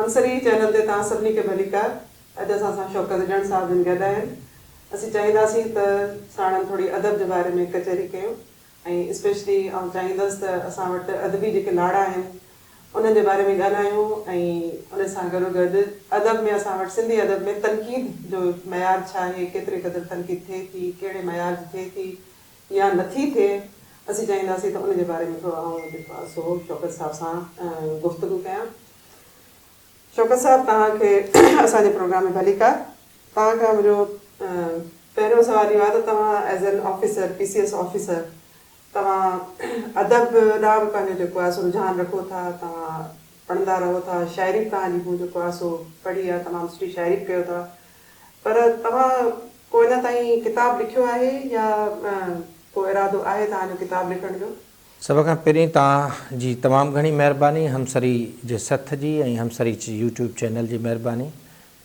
همسري channel تي توهان سڀني کي ڀليڪار. اڄ اسان سان شوڪت اڄڻ صاحب جن گڏ آهن. اسين چاهينداسين ته ساڻن ٿوري ادب جي باري ۾ ڪچهري ڪيون ۽ اسپيشلي آئون چاهيندس ته اسان وٽ ادبي جيڪي لاڙا آهن انهن جي باري ۾ ڳالهايون ۽ ان سان گڏوگڏ ادب ۾ اسان وٽ سنڌي ادب ۾ تنقيد جو معيار ڇا آهي، ڪيتري قدر تنقيد ٿئي ٿي، ڪهڙي معيار جي ٿئي ٿي يا نٿي ٿئي، اسين چاهينداسين ته ان جي باري ۾ ٿورو آئون جيڪو آهي سو شوڪت صاحب سان گفتگو ڪيان. شوڪت صاحب توهان کي اسان جي پروگرام ۾ ڀليڪار. توهان کان منهنجو پهريون سوال اهو آهي ته توهان as an officer, P C S officer, توهان ادب ڏانهن به پنهنجو جيڪو آهي سو رجحان رکو ٿا، توهان پڙهندا رهو ٿا، شاعري به توهان جي مون جيڪو آهي سو پڙهي آهي، تمام سٺي شاعري به ڪيو ٿا، پر توهان ڪو اڃا تائين ڪتاب لکيو آهي يا ڪو ارادو آهي توهان جو ڪتاب لکڻ جو؟ سڀ کان پهرين توهان جي تمام گهڻي مهرباني همسري جي سٿ جي ۽ همسري يوٽيوب چينل جي مهرباني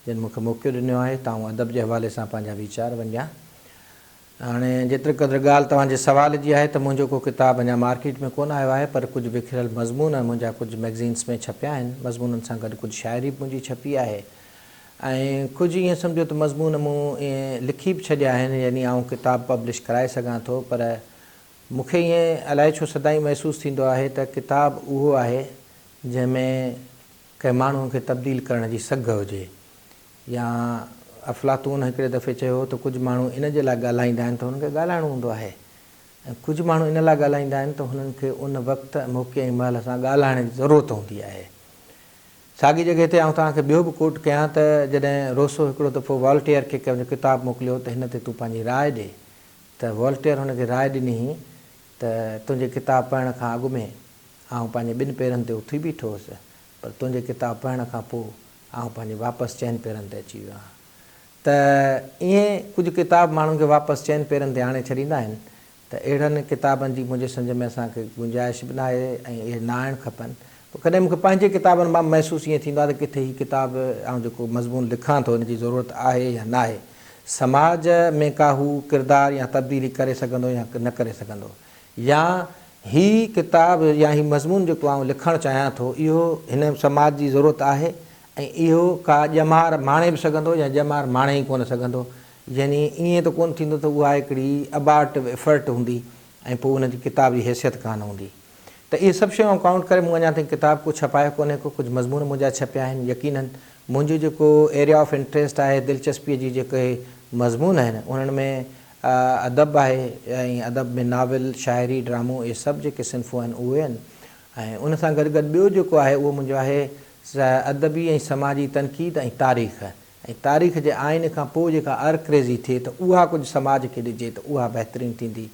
جن مون کي موقعو ڏنو آهي ته آئون ادب جي حوالي سان پنهنجا ويچار ونڊيان. هاڻي جيتري قدر ڳالهه توهان جي سوال جي آهي ته منهنجو ڪو ڪتاب اڃا مارڪيٽ ۾ ڪونه آيو آهي پر ڪجهه وکريل مضمون منهنجا ڪجهه مئگزينس ۾ ڇپيا آهن مضمونن سان گڏ ڪجهه شاعري به منهنجي ڇپي آهي ۽ ڪجهه ائين سمجهو ته مضمون مون ائين لکي به ڇڏيا آهن يعني آئون ڪتاب پبلش ڪرائي سگهان ٿو پر مون کي ائين الائي ڇو سدائين محسوس ٿيندو آهي ته ڪتاب اهو آهي جنهن ۾ ڪنهن ماڻهوء کي تبديل ڪرڻ جي سگهه هجي يا افلاطون هڪڙي دفعي چيو هو ته ڪجهه ماڻهو ان جي لاء ڳالهائيندا آهن ته هنن کي ڳالهائڻو هوندو آهي ۽ ڪجهه ماڻهو ان لاء ڳالهائيندا آهن ته هنن کي ان وقت، موقعي ۽ مهل سان ڳالهائڻ جي ضرورت هوندي آهي. ساڳي جڳهه تي آئون توهان کي ٻيو به ڪوٽ ڪيان ته جڏهن روسو هڪڙو دفعو والٽيئر کي ڪنهن جو ڪتاب موڪليو ته هن تي تون پنهنجي راء ڏي ته والٽيئر هن کي راء ڏني هئي ته تنهنجي ڪتاب پڙهڻ کان اڳ ۾ آئون پنهنجي ٻن پيرن تي اٿي بيٺو هوس، پر تنهنجي ڪتاب پڙهڻ کان پوء آئون پنهنجي واپس چئن پيرن تي اچي ويو آهيان. ته ائين ڪجهه ڪتاب ماڻهن کي واپس چئن پيرن تي آڻي ڇڏيندا آهن ته اهڙن ڪتابن جي منهنجي سمجهه ۾ اسان کي گنجائش به ناهي ۽ اهي نه آڻڻ کپن. پوء ڪڏهن مون کي پنهنجي ڪتابن مان به محسوس ائين ٿيندو آهي ته ڪٿي هي ڪتاب آئون جيڪو مضمون لکان ٿو ان جي ضرورت آهي يا ناهي. سماج ۾ ڪا هو ڪردار يا تبديلي ڪري سگهندو يا نه ڪري سگهندو يا هي ڪتاب يا هي مضمون جيڪو آئون لکڻ چاهيان ٿو اهو هن سماج جي ضرورت آهي ۽ اهو ڪا ڄمار ماڻي به سگهندو يا ڄمار ماڻي ئي ڪونه سگهندو يعني ائين ته ڪونه ٿيندو ته اها هڪڙي ابارٽو ايفرٽ هوندي ۽ پوء ان جي ڪتاب جي حيثيت ڪانه هوندي. ته اهي سڀ شيون آئون ڪائونٽ ڪري مون اڃا تائين ڪتاب ڪو ڇپايو ڪونهي ڪو ڪجهه مضمون منهنجا ڇپيا آهن يقينن منهنجو جيڪو ايريا آف انٽريسٽ آهي دلچسپيء جي جيڪي مضمون آهن انهن ۾ ادب آهي ۽ ادب ۾ ناول شاعري ڊرامو اهي سڀ جيڪي صنفون آهن اهي آهن ۽ ان سان گڏ گڏ ٻيو جيڪو آهي اهو منهنجو آهي ادبي ۽ سماجي تنقيد ۽ تاريخ ۽ تاريخ جي آئيني کان پوء جيڪا عرقريزي ٿئي ته اها ڪجهه سماج کي ڏجي ته اها بهترين ٿيندي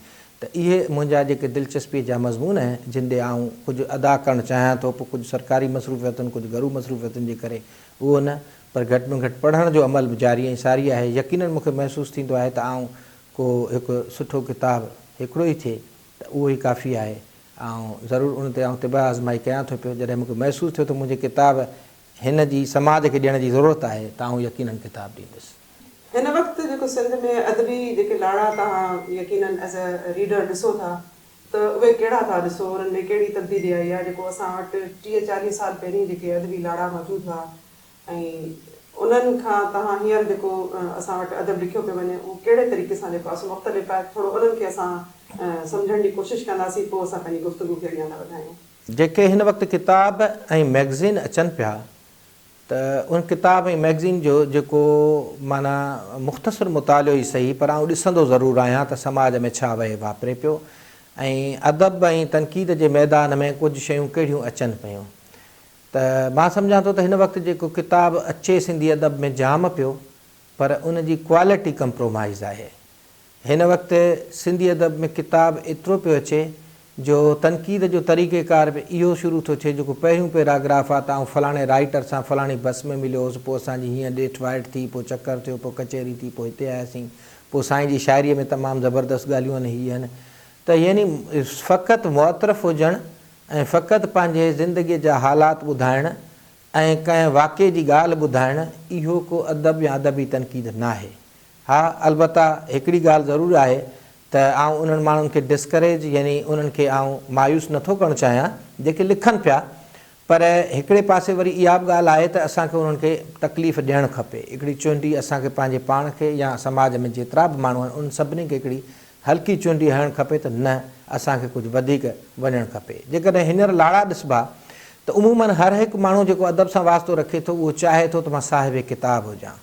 ته اهي منهنجا جيڪي دلچسپيء جا مضمون آهن جن ڏي آئون ڪجهه ادا ڪرڻ چاهيان ٿو پوء ڪجهه سرڪاري مصروفيتن ڪجهه گهرو مصروفيتن جي ڪري اهو نه پر گهٽ ۾ گهٽ پڙهڻ جو عمل به جاري ۽ ساري آهي يقينن مون کي محسوس ٿيندو آهي ته آئون ڪو هڪ سٺو ڪتاب هڪڙو ئي ٿئي ته اهو ئي ڪافي آهي آئون ضرور ان تي آئون طبع آزمائي ڪيان ٿو پيو جڏهن مون کي محسوس ٿيو ته منهنجي ڪتاب هن جي سماج کي ڏيڻ جي ضرورت آهي ته آئون يقينن ڪتاب ڏيندس. هن وقت جيڪو سنڌ ۾ ادبي جيڪي لاڙا توهان يقينن ايز اي ريڊر ڏسو ٿا ته اهي ڪهڙا ٿا ڏسو انهن ۾ ڪهڙي تبديلي آئي آهي جيڪو اسان وٽ 30 40 سال پهرين جيڪي ادبي لاڙا موجود هئا ۽ انهن کان توهان هينئر جيڪو اسان وٽ ادب لکيو پيو وڃي اهو ڪهڙي طريقي سان جيڪو آهي سو مختلف آهي ٿورو انهن کي اسان سمجهڻ جي ڪوشش ڪنداسين پوء اسان پنهنجي گفتگو کي اڳيان ٿا وڌايون. جيڪي هن وقت ڪتاب ۽ مئگزين اچن پيا ته ان ڪتاب ۽ مئگزين جو جيڪو معنيٰ مختصر مطالعو ئي سهي پر آئون ڏسندو ضرور آهيان ته سماج ۾ ڇا وهي واپري پيو ۽ ادب ۽ تنقيد جي ميدان ۾ ڪجهه شيون ڪهڙيون اچن پيون ته مان سمجهان ٿو ته هن وقت جيڪو ڪتاب اچي سنڌي ادب ۾ جام پيو پر ان جي ڪوالٽي ڪمپرومائيز آهي هن وقت سنڌي ادب ۾ ڪتاب ايترو پيو اچي جو تنقيد جو طريقه ڪار به اهو شروع ٿو ٿئي جيڪو پهريون پيراگراف آ ته آئون فلاڻي رائيٽر سان فلاڻي بس ۾ مليو هوس پوء اسان جي هيئن ڏيٺ وائٺ ٿي پوء چڪر ٿيو پوء ڪچهري ٿي پوء هتي آياسين پوء سائين جي شاعريء ۾ تمام زبردست ڳالهيون آهن هي آهن ته يعني فقط معترف هجڻ ۽ فقط پنهنجي زندگيء جا حالات ٻڌائڻ ۽ ڪنهن واقعي جي ڳالهه ٻڌائڻ اهو ڪو ادب يا ادبي تنقيد ناهي. ها البته هڪڙي ڳالهه ضرور آهي ته آئون انهن ماڻهن کي ڊسڪريج يعني انهن کي آئون مايوس نٿو ڪرڻ چاهيان جيڪي لکن پيا پر هڪڙي پاسي وري اها به ڳالهه آهي ته اسان کي انهن کي تڪليف ڏيڻ کپي. هڪڙي چونڊي اسان کي پنهنجي پاڻ کي يا سماج ۾ جيترا به ماڻهو آهن انهن سڀني کي هڪڙي هلڪي چونڊي هڻڻ کپي ته نه اسان کي ڪجهه وڌيڪ وڃڻ کپي. جيڪڏهن هينئر لاڙا ڏسبا ته عموماً هر هڪ ماڻهو جيڪو ادب سان واسطو رکي ٿو اهو چاهي ٿو ته مان صاحب ڪتاب هجان.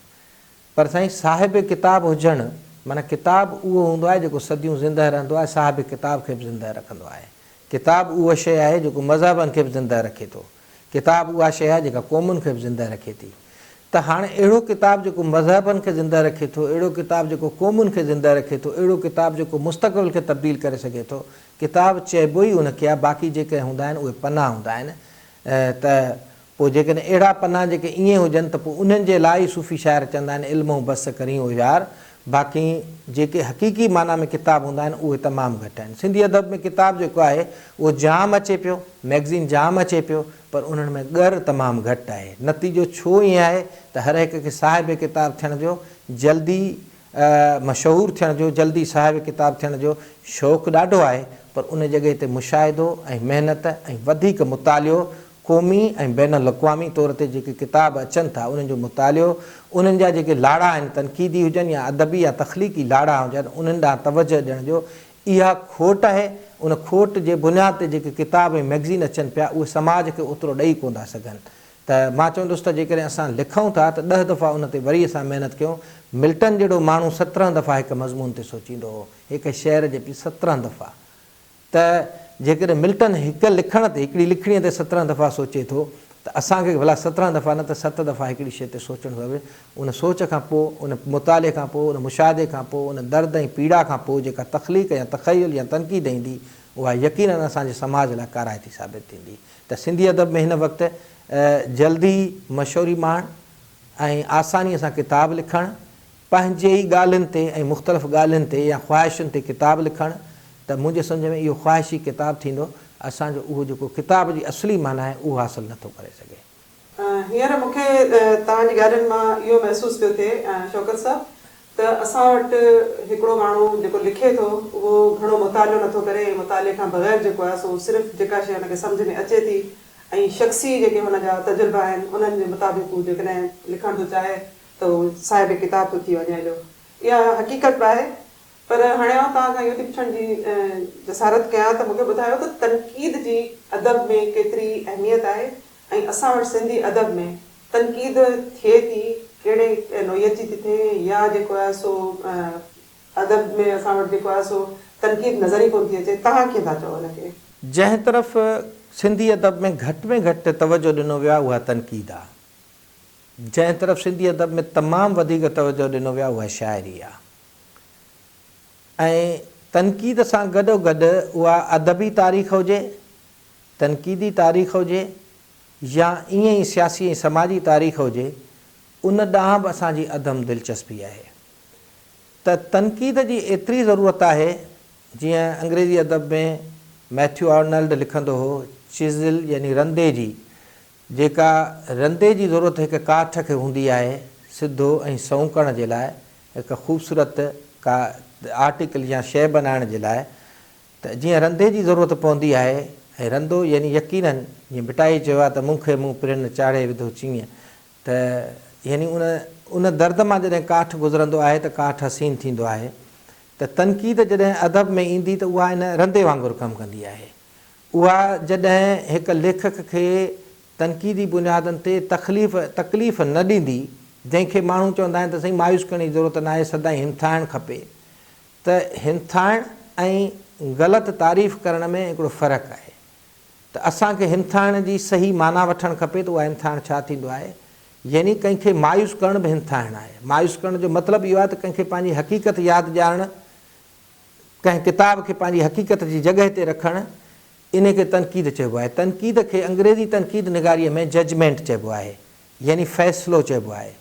پر سائين صاحب ڪتاب هجڻ معنيٰ ڪتاب اهو هوندو آهي جيڪو صديون زندهه رهندو آهي صاحب ڪتاب کي به زندهه رکندو آهي. ڪتاب اها شيء آهي جيڪو مذهبن کي به زندهه رکي ٿو. ڪتاب اها شيء آهي جيڪا قومن کي به زندهه رکي ٿي. ته هاڻي اهڙو ڪتاب جيڪو مذهبن کي زندهه رکي ٿو، اهڙو ڪتاب جيڪو قومن کي زندهه رکي ٿو، اهڙو ڪتاب جيڪو مستقبل کي تبديل ڪري سگهي ٿو، ڪتاب چئبو ئي ان کي آهي، باقي جيڪي هوندا آهن اهي پنا هوندا آهن ته پوء جيڪڏهن اهڙا پنا جيڪي ائين هجن ته پوء انهن جي لاء ئي صوفي شاعر چوندا آهن علمئون بس ڪرين او يار، باقي جيڪي حقيقي معنيٰ ۾ ڪتاب هوندا آهن اهي تمام گهٽ آهن. سنڌي ادب ۾ ڪتاب جيڪو آهي اهو جام اچي پيو، مئگزين جام اچي پيو پر انهن ۾ ڳر تمام گهٽ آهي. نتيجو ڇو ائين آهي ته هر هڪ کي صاحب ڪتاب ٿيڻ جو جلدي مشهور ٿيڻ جو، جلدي صاحب ڪتاب ٿيڻ جو شوق ڏاڍو آهي پر ان جڳهه تي مشاهدو ۽ محنت ۽ وڌيڪ مطالعو قومي ۽ بين الاقوامي طور تي جيڪي ڪتاب اچن ٿا انهن جو مطالعو، انهن جا جيڪي لاڙا آهن تنقيدي هجن يا ادبي يا تخليقي لاڙا هجن انهن ڏانهن توجهه ڏيڻ جو اها کوٽ آهي، ان کوٽ جي بنياد تي جيڪي ڪتاب ۽ مئگزين اچن پيا اهي سماج کي اوترو ڏئي ڪونه ٿا سگهن ته مان چوندس ته جيڪڏهن اسان لکون ٿا ته ڏهه دفعا ان تي وري اسان محنت ڪيون، ملٽن جهڙو ماڻهو 17 دفعا هڪ مضمون تي سوچيندو هو، هڪ شعر جي پي 17 دفعا. ته جيڪڏهن ملٽن هڪ لکڻ تي، هڪڙي لکڻيء تي 17 دفعا سوچي ٿو ته اسان کي ڀلا 17 دفعا نه ته ست دفعا هڪڙي شيء تي سوچڻ گهرجي. ان سوچ کان پوء، ان مطالعي کان پوء، ان مشاهدي کان پوء، ان درد ۽ پيڙا کان پوء جيڪا تخليق يا تخيل يا تنقيد ايندي، اها يقيناً اسان جي سماج لاء ڪارائتي ثابت ٿيندي. ته سنڌي ادب ۾ هن وقت جلدي مشهوري ماڻڻ ۽ آسانيء سان ڪتاب لکڻ، پنهنجي ئي ڳالهين تي ۽ مختلف ڳالهين تي يا خواهشن تي ڪتاب لکڻ ته منهنجي سمجهه ۾ اهو خواهشي ڪتاب ٿيندو، اسان جو اهو جيڪو ڪتاب جي اصلي معنيٰ آهي اهو حاصل نه ٿو ڪري سگهي. هينئر مون کي توهان جي ڳالهين مان اهو محسوس پيو ٿئي شوڪت صاحب ته اسان وٽ هڪڙو ماڻهو جيڪو لکي ٿو اهو گهڻو مطالعو نه ٿو ڪري ۽ مطالعي کان بغير جيڪو آهي سو صرف جيڪا شيء هن کي سمجهه ۾ اچي ٿي ۽ شخصي جيڪي هن جا تجربا آهن انهن جي مطابق هو جيڪڏهن لکڻ ٿو چاهي ته هو صاحب ڪتاب ٿو ٿي وڃي هليو. اها حقيقت به آهي. پر هاڻي آئون توهان کان اهو ٿي پڇڻ جي جسارت ڪيان ته مون کي ٻڌايو ته تنقيد جي ادب ۾ ڪيتري اهميت آهي ۽ اسان وٽ سنڌي ادب ۾ تنقيد ٿئي ٿي، ڪهڙي نوعيت جي ٿي ٿئي يا جيڪو آهي سو ادب ۾ اسان وٽ جيڪو آهي سو تنقيد نظر ئي ڪونه ٿي اچي، توهان ڪيئن ٿا چئو ان کي؟ جنهن طرف سنڌي ادب ۾ گهٽ ۾ گهٽ توجهه ڏنو ويو آهي اها تنقيد آهي. جنهن طرف سنڌي ادب ۾ تمام وڌيڪ توجهه ڏنو ويو آهي اها شاعري آهي ۽ تنقيد سان گڏوگڏ اها ادبي تاريخ هجي، تنقيدي تاريخ هجي يا ائين ئي سياسي ۽ سماجي تاريخ هجي ان ڏانهن به اسان جي عدم دلچسپي آهي ته تنقيد جي ايتري ضرورت آهي جيئن انگريزي ادب ۾ ميٿيو آرنلڊ لکندو هو چزل يعني رندي جي جيڪا رندي جي ضرورت هڪ ڪاٺ کي هوندي آهي سڌو ۽ سنئون ڪرڻ جي لاء هڪ خوبصورت ڪا آرٽيڪل يا شيء بنائڻ جي لاء ته جيئن رندي جي ضرورت پوندي آهي ۽ رندو يعني يقيناً جيئن ڀٽائي چيو آهي ته مون کي مون پرين چاڙهي وڌو چيئن ته يعني ان ان درد مان جڏهن ڪاٺ گذرندو آهي ته ڪاٺ حسين ٿيندو آهي ته تنقيد جڏهن ادب ۾ ايندي ته اها ان رندي وانگر ڪم ڪندي آهي. اها جڏهن هڪ ليکڪ کي تنقيدي بنيادن تي تخليف تڪليف نه ڏيندي، جنهن کي ماڻهو چوندا آهن ته سائين مايوس ڪرڻ جي ضرورت ناهي سدائين همٿائڻ کپي ته همٿائڻ ۽ غلط تعريف ڪرڻ ۾ هڪڙو فرق آهي ته اسان کي همٿائڻ جي صحيح معنيٰ وٺڻ کپي ته اها همٿائڻ ڇا ٿيندو آهي يعني ڪنهن کي مايوس ڪرڻ به همٿائڻ آهي مايوس ڪرڻ جو مطلب اهو آهي ته ڪنهن کي پنهنجي حقيقت ياد ڏيارڻ ڪنهن ڪتاب کي پنهنجي حقيقت جي جڳهه تي رکڻ، انهي کي تنقيد چئبو آهي. تنقيد کي انگريزي تنقيد نگاريء ۾ Judgment چئبو آهي، يعني فيصلو چئبو آهي.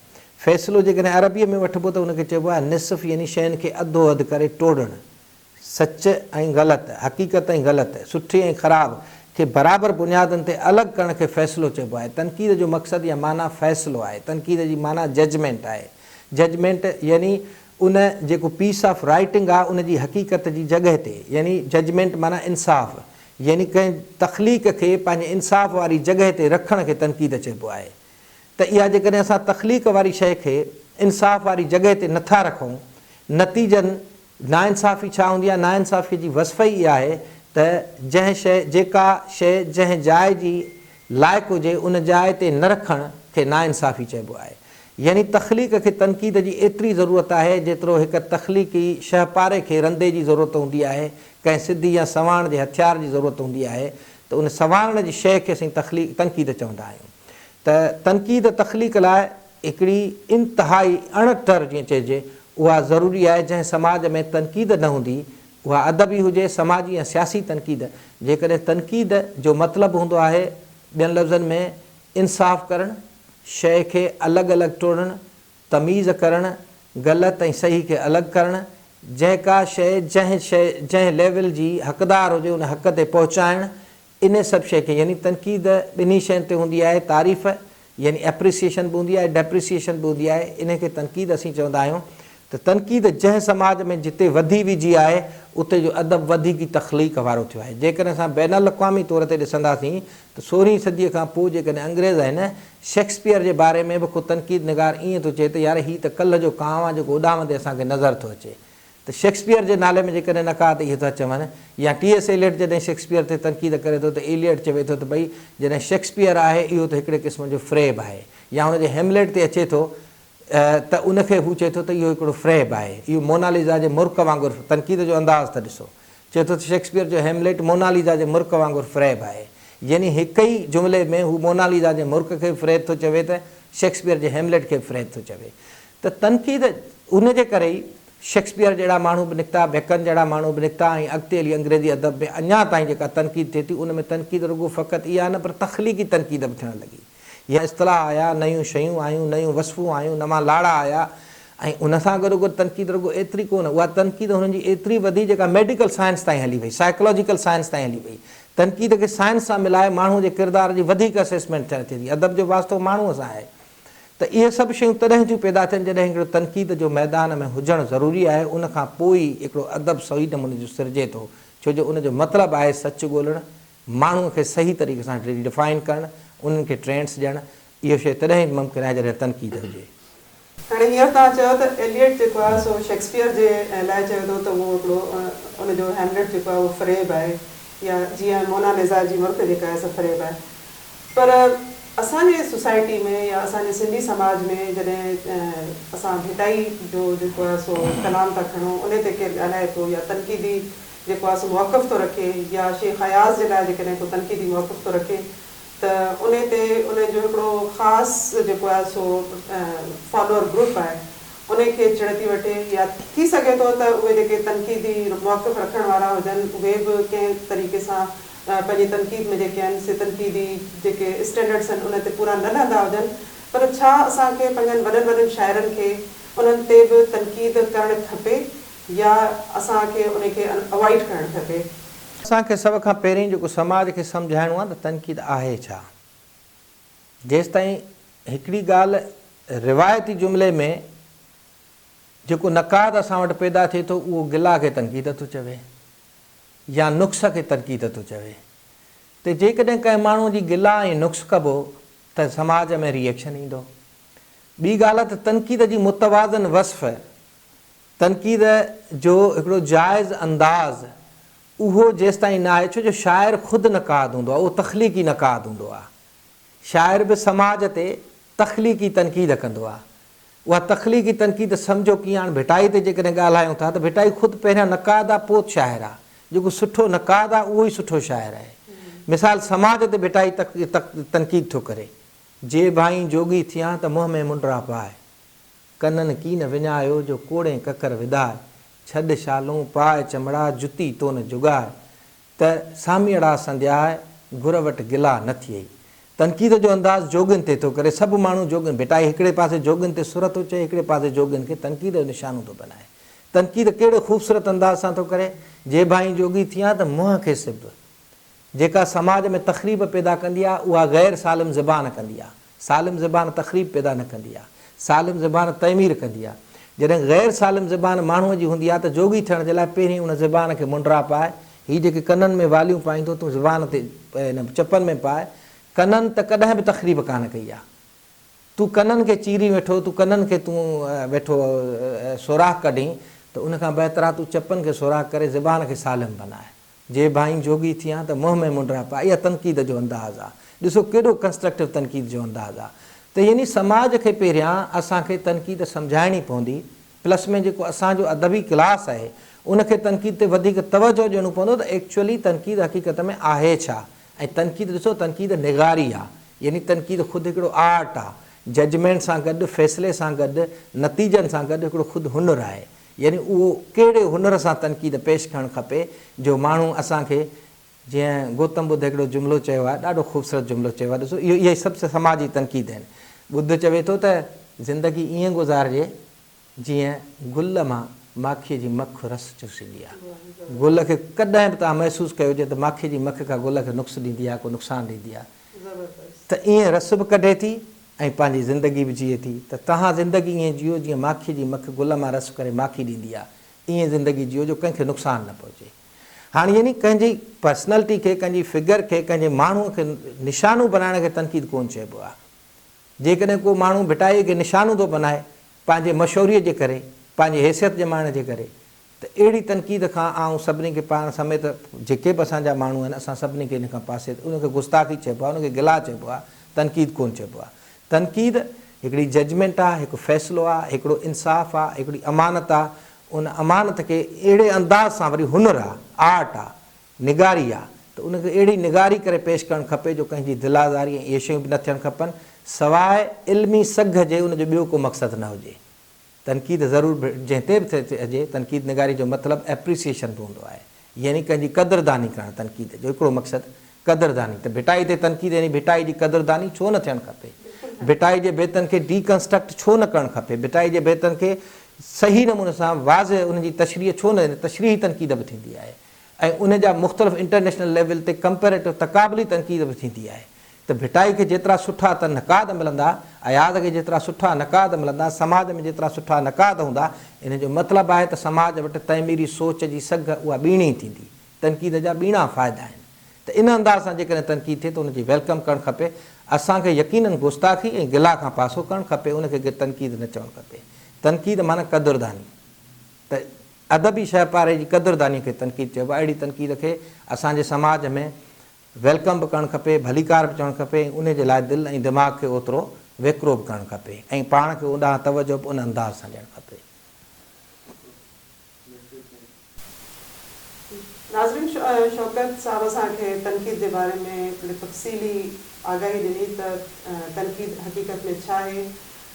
فيصلو جيڪڏهن عربيء ۾ وٺبو ته ان کي چئبو آهي نصف يعني شين کي اڌو اڌ ڪري ٽوڙڻ. سچ ۽ غلط، حقيقت ۽ غلط، سٺي ۽ خراب کي برابر بنيادن تي الڳ ڪرڻ کي فيصلو چئبو آهي. تنقيد جو مقصد يا معنيٰ فيصلو آهي. تنقيد جي معنيٰ Judgment آهي. Judgment يعني ان جيڪو پيس آف رائيٽنگ آ ان جي حقيقت جي جڳهه تي يعني ججمينٽ معنيٰ انصاف يعني ڪنهن تخليق کي پنهنجي انصاف واري جڳهه تي رکڻ کي تنقيد چئبو آهي. ته اها جيڪڏهن اسان تخليق واري شيء کي انصاف واري جڳهه تي نٿا رکون، نتيجن ناانصافي ڇا هوندي آهي؟ ناانصافيء جي وصف ئي اها آهي ته جنهن شيء، جيڪا شيء جنهن جاء جي لائق هجي، ان جاء تي نه رکڻ کي ناانصافي چئبو آهي. يعني تخليق کي تنقيد جي ايتري ضرورت آهي، جيترو هڪ تخليقي شهپاري کي رندي جي ضرورت هوندي آهي، ڪنهن سڌي يا سنواڻ جي هٿيار جي ضرورت هوندي آهي ته ان سنوارڻ جي شيء کي اسين تخليق، تنقيد چوندا آهيون. ته تنقيد تخليق لاء هڪڙي انتهائي اڻ ٽر جيئن چئجي اها ضروري آهي جنهن سماج ۾ تنقيد نه هوندي اها ادبي هجي سماجي يا سياسي تنقيد جيڪڏهن تنقيد جو مطلب هوندو آهي ٻين لفظن ۾ انصاف ڪرڻ شيء کي الڳ الڳ ٽوڙڻ تميز ڪرڻ غلط ۽ صحيح کي الڳ ڪرڻ جنهن ڪا شيء جنهن شيء جنهن ليول جي حقدار هجي ان حق تي پهچائڻ انهيء سڀ شيء کي يعني تنقيد ٻنهي شين تي هوندي آهي، تعريف يعني Appreciation به هوندي آهي، Depreciation به هوندي آهي، انهيء کي تنقيد اسين چوندا آهيون ته تنقيد جنهن سماج ۾ جتي وڌي ويجهي آهي، اتي جو ادب وڌيڪ ئي تخليق وارو ٿيو آهي. جيڪڏهن اسان بين الاقوامي طور تي ڏسنداسين ته سورهين صديء کان پوء جيڪڏهن انگريز آهن، شيڪسپيئر جي باري ۾ به ڪو تنقيد نگار ائين ٿو چئي ته يار هي ته ڪلهه جو ڪانء آهي جيڪو اڏامندي اسان کي نظر ٿو اچي. ته شيڪسپيئر جي نالي ۾ جيڪڏهن نقاد اهي ٿا چون يا ٽي ايس ايليٽ جڏهن شيڪسپيئر تي تنقيد ڪري ٿو ته ايليٽ چوي ٿو ته ڀئي جڏهن شيڪسپيئر آهي اهو ته هڪڙي قسم جو فريب آهي يا هن جي هيمليٽ تي اچي ٿو ته ان کي هو چئي ٿو ته اهو هڪڙو فريب آهي اهو موناليزا جي مرڪ وانگر تنقيد جو انداز ته ڏسو چئي ٿو ته شيڪسپيئر جو هيمليٽ موناليزا جي مرڪ وانگر فريب آهي يعني هڪ ئي جملي ۾ هو موناليزا جي مرڪ کي به فريب ٿو چوي ته شيڪسپيئر جي هيمليٽ کي به فريب ٿو چوي ته تنقيد ان جي ڪري ئي شيڪسپيئر جهڙا ماڻهو به نڪتا، بيڪن جهڙا ماڻهو به نڪتا ۽ اڳتي هلي انگريزي ادب ۾ اڃا تائين جيڪا تنقيد ٿئي ٿي ان ۾ تنقيد رڳو فقط اها نه پر تخليقي تنقيد به ٿيڻ لڳي. يا اصطلاح آيا، نيون شيون آيون، نيون وصفون آيون، نوان لاڙا آيا ۽ ان سان گڏوگڏ تنقيد رڳو ايتري ڪونه، اها تنقيد هنن جي ايتري وڌي جيڪا ميڊيڪل سائنس تائين هلي وئي، سائيڪلاجيڪل سائنس تائين هلي وئي. تنقيد کي سائنس سان ملائي ماڻهوء جي ڪردار جي وڌيڪ اسيسمينٽ ٿيڻ ٿئي ٿي. ادب جو واسطو ماڻهوء سان آهي. ته اهي سڀ شيون تڏهن ٿيون پيدا ٿين جڏهن هڪڙو تنقيد جو ميدان ۾ هجڻ ضروري آهي ان کان پوء ئي هڪڙو ادب صحيح نموني جو سرجي ٿو ڇو جو ان جو مطلب آهي سچ ڳولڻ ماڻهوء کي صحيح طريقي سان ري ڊفائن ڪرڻ انهن کي ٽرينڊس ڏيڻ اهو شيء تڏهن ئي ممڪن آهي جڏهن تنقيد هجي. هاڻي هينئر توهان چيو ته ايليٽ جيڪو آهي سو شيڪسپيئر جي لاء چيو ٿو ته اهو هڪڙو ان جو هيمليٽ جيڪو آهي اهو فريب آهي يا جيئن موناليزا جي مرڪ جيڪا آهي سا فريب آهي پر اسان جي سوسائٽي ۾ يا اسان جي سنڌي سماج ۾ جڏهن اسان ڀٽائي جو جيڪو آهي سو ڪلام ٿا کڻون انهي تي ڪير ڳالهائي ٿو يا تنقيدي جيڪو آهي سو موقف ٿو رکي يا شيخ اياز جي لاء جيڪڏهن ڪو تنقيدي موقف ٿو رکي ته انهي تي انهي جو هڪڙو خاص جيڪو آهي سو فالوئر گروپ آهي انهي کي چڙ ٿي وٺي يا ٿي سگهي ٿو ته اهي جيڪي تنقيدي موقف رکڻ وارا هجن اهي به ڪنهن طريقي سان پنهنجي تنقيد ۾ جيڪي آهن سي تنقيدي جيڪي اسٽينڊرڊس آهن ان تي پورا نه لهندا هجن پر ڇا اسان کي پنهنجن وڏن وڏن شاعرن کي انهن تي به تنقيد ڪرڻ کپي يا اسان کي انهي کي اوائڊ ڪرڻ کپي؟ اسان کي سڀ کان پهرين جيڪو سماج کي سمجهائڻو آهي ته تنقيد آهي ڇا؟ جيستائين هڪڙي ڳالهه روايتي جملي ۾ جيڪو نقاد اسان وٽ پيدا ٿئي ٿو اهو گلا کي تنقيد ٿو چوي. يا نقص کي تنقيد ٿو چوي ته جيڪڏهن ڪنهن ماڻهوء جي گلا ۽ نقص ڪبو ته سماج ۾ ري ايڪشن ايندو. ٻي ڳالهه ته تنقيد جي متوازن وصف، تنقيد جو هڪڙو جائز انداز اهو جيستائين نه آهي ڇو جو شاعر خود نقاد هوندو آهي، اهو تخليقي نقاد هوندو آهي. شاعر به سماج تي تخليقي تنقيد ڪندو آهي. اها تخليقي تنقيد سمجهو ڪيئن هاڻ ڀٽائي تي جيڪڏهن ڳالهايون ٿا ته ڀٽائي خود پهريان نقاد آ پوء شاعر آ. جيڪو سٺو نقاد آ اهو ئي سٺو شاعر آهي. مثال سماج تي ڀٽائي تنقيد ٿو ڪري. جي ڀائين جوڳي ٿيان ته منهن ۾ منڊرا پاء. ڪنن ڪين وڃايو جو ڪوڙين ڪڪر وڌاء. ڇڏ شالون پاء چمڙا جتي تون جڳاء. ته ساميئڙا سندياء گر وٽ گلا نه ٿئي. تنقيد جو انداز جوڳين تي ٿو ڪري. سڀ ماڻهو جوڳين ڀٽائي هڪڙي پاسي جوڳين تي سر ٿو چئي، هڪڙي پاسي جوڳين کي تنقيد جو نشانو ٿو بنائي. تنقيد ڪهڙي خوبصورت انداز سان ٿو ڪري. جي ڀائين جوڳي ٿيان ته منهن کي سڀ. جيڪا سماج ۾ تخريب پيدا ڪندي آ، اها غير سالم زبان ڪندي آ. سالم زبان تخريب پيدا نه ڪندي آ. سالم زبان تعمير ڪندي آ. جڏهن غير سالم زبان ماڻهوء جي هوندي آ ته جوڳي ٿيڻ جي لاء پهرين ان زبان کي منڊرا پاء، هي جيڪي ڪنن ۾ واليون پائين ٿو، تون زبان تي هن چپن ۾ پاء، ڪنن ته ڪڏهن به تخريب ڪانه ڪئي آ. تون ڪنن کي چيرين ويٺو، تون ڪنن کي تون ويٺو سوراخ ڪڍين ته ان کان بهتر آ تون چپن کي سوراخ ڪري زبان کي سالم بناء. جي ڀائين جوڳي ٿيان ته منهن ۾ منڊرا پاء. اها تنقيد جو انداز آ. ڏسو ڪيڏو ڪنسٽرڪٽو تنقيد جو انداز آ. ته يعني سماج کي پهريان اسان کي تنقيد سمجهائڻي پوندي پلس ۾ جيڪو اسان جو ادبي ڪلاس آهي ان کي تنقيد تي وڌيڪ توجهه ڏيڻو پوندو ته ايڪچوئلي تنقيد حقيقت ۾ آهي ڇا ۽ تنقيد ڏسو تنقيد نگاري آ يعني تنقيد خود هڪڙو آرٽ آ ججمينٽ سان گڏ فيصلي سان گڏ نتيجن سان گڏ هڪڙو خود هنر آهي يعني اهو ڪهڙي هنر سان تنقيد پيش ڪرڻ کپي جو ماڻهو اسان کي جيئن گوتم ٻڌ هڪڙو جملو چيو آهي، ڏاڍو خوبصورت جملو چيو آهي، ڏسو اهو اهي سڀ سماجي تنقيد آهن. ٻڌ چوي ٿو ته زندگي ائين گذارجي جيئن گل مان ماکيء جي مک رس چوسيندي آهي. گل کي ڪڏهن به توهان محسوس ڪيو هجي ته ماکيء جي مک ڪا گل کي نقص ڏيندي آهي، ڪو نقصان ڏيندي آهي ته ائين رس به ڪڍي ٿي ۽ پنهنجي زندگي به جيئي ٿي ته توهان زندگي ائين جيئو جيئن ماکيء جي مک گل مان رس ڪري ماکي ڏيندي آهي، ائين زندگي جيئو جو ڪنهن کي نقصان نه پهچي. هاڻ يعني ڪنهن جي پرسنلٽي کي، ڪنهن جي فگر کي، ڪنهن جي ماڻهوء کي نشانو بنائڻ کي تنقيد ڪونه چئبو آهي. جيڪڏهن ڪو ماڻهو ڀٽائيء کي نشانو ٿو بنائي پنهنجي مشهوريء جي ڪري، پنهنجي حيثيت ڄمائڻ جي ڪري ته اهڙي تنقيد کان آئون سڀني کي پاڻ سميت جيڪي به اسان جا ماڻهو آهن اسان سڀني کي ان کان پاسي ان کي گستاخي چئبو آهي، ان کي گلا چئبو آهي، تنقيد ڪونه چئبو آهي. تنقيد هڪڙي ججمينٽ آهي، هڪ فيصلو آهي، هڪڙو انصاف آهي، هڪڙي امانت آهي، ان امانت کي اهڙي انداز سان وري هنر آ، آرٽ آ، نگاري آ ته ان کي اهڙي نگاري ڪري پيش ڪرڻ کپي جو ڪنهن جي دل آزاري ۽ اهي شيون به نه ٿيڻ کپن سواء علمي سگهه جي ان جو ٻيو ڪو مقصد نه هجي. تنقيد ضرور جنهن تي به ٿئي هجي، تنقيد نگاري جو مطلب Appreciation به هوندو آهي يعني ڪنهن جي قدرداني ڪرڻ تنقيد جو هڪڙو مقصد قدرداني ته ڀٽائي تي تنقيد يعني ڀٽائي جي قدرداني ڇو نه ٿيڻ کپي؟ ڀٽائي جي بيتن کي ڊي ڪنسٽرڪٽ ڇو نه ڪرڻ کپي؟ ڀٽائي جي بيتن کي صحيح نموني سان واضح انهن جي تشريح ڇو نه يعني تشريحي تنقيد به ٿيندي آهي ۽ ان جا مختلف انٽرنيشنل ليول تي ڪمپيريٽو تقابلي تنقيد به ٿيندي آهي ته ڀٽائي کي جيترا سٺا ته نقاد ملندا، اياز کي جيترا سٺا نقاد ملندا، سماج ۾ جيترا سٺا نقاد هوندا، ان جو مطلب آهي ته سماج وٽ تعميري سوچ جي سگهه اها ٻيڻي ٿيندي. تنقيد جا ٻيڻا فائدا آهن ته ان انداز سان جيڪڏهن تنقيد ٿئي ته ان جي welcome ڪرڻ کپي. اسان کي يقينن گستاخي ۽ گلا کان پاسو ڪرڻ کپي، ان کي تنقيد نه چوڻ کپي. تنقيد معنيٰ قدرداني ته ادبي شهپاري جي قدرداني کي تنقيد چئبو آهي. اهڙي تنقيد کي اسان جي سماج ۾ welcome به ڪرڻ کپي، ڀليڪار به چوڻ کپي ۽ ان جي لاء دل ۽ دماغ کي اوترو ويڪرو به ڪرڻ کپي ۽ پاڻ کي اوڏانهن توجهه به ان انداز سان ڏيڻ کپي. ناظرين شوڪت صاحب اسان کي تنقيد جي باري ۾ هڪڙي تفصيلي آگاهي ڏني ته تنقيد حقيقت ۾ ڇا آهي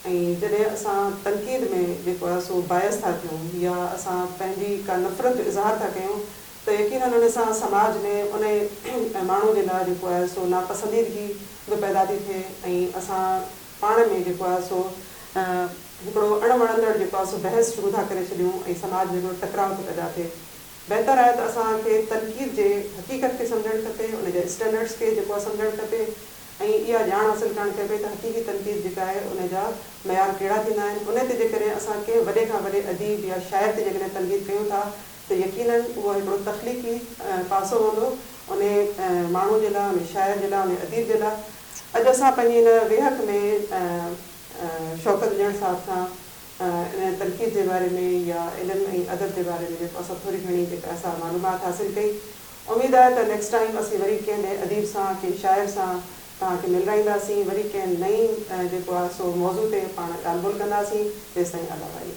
۽ جڏهن اسان تنقيد ۾ جيڪو آهي سو بايس ٿا ٿيون يا اسان پنهنجي ڪا نفرت جو اظهار ٿا ڪيون ته يقينن ان سان سماج ۾ ان ماڻهو جي لاء جيڪو آهي سو ناپسنديدگي به پيدا ٿي ٿئي ۽ اسان پاڻ ۾ جيڪو آهي سو هڪڙو اڻ وڻندڙ جيڪو آهي سو بحث شروع ٿا ڪري ڇڏيون ۽ سماج ۾ هڪڙو ٽڪراء ٿو پيدا ٿئي. بهتر آهي ته اسان کي تنقيد جي حقيقت کي سمجهڻ کپي، ان جي اسٽينڊرڊس کي جيڪو آهي سمجهڻ کپي ۽ اها ڄاڻ حاصل ڪرڻ کپي ته حقيقي تنقيد جيڪا آهي ان جا معيار ڪهڙا ٿيندا آهن. ان تي جيڪڏهن اسان ڪنهن وڏي کان وڏي اديب يا شاعر تي جيڪڏهن تنقيد ڪيون ٿا ته يقينن اهو هڪڙو تخليقي پاسو هوندو انهي ماڻهو جي لاء، انهي شاعر جي لاء، انهي اديب جي لاء. اڄ اسان پنهنجي هن ويهڪ ۾ شوڪت اڄڻ صاحب کان ان تنقيد جي باري ۾ يا علم ۽ ادب جي باري ۾ جيڪو اسان ٿوري گهڻي جيڪا اسان معلومات حاصل ڪئي اميد آهي ته نيڪسٽ ٽائيم اسين وري ڪنهن ٻئي اديب سان ڪنهن شاعر سان توهان کي ملرائينداسين وري ڪنهن نئين جيڪو آهي سو موضوع تي پاڻ ڳالهه ٻولهه ڪنداسين تيستائين الله واهي.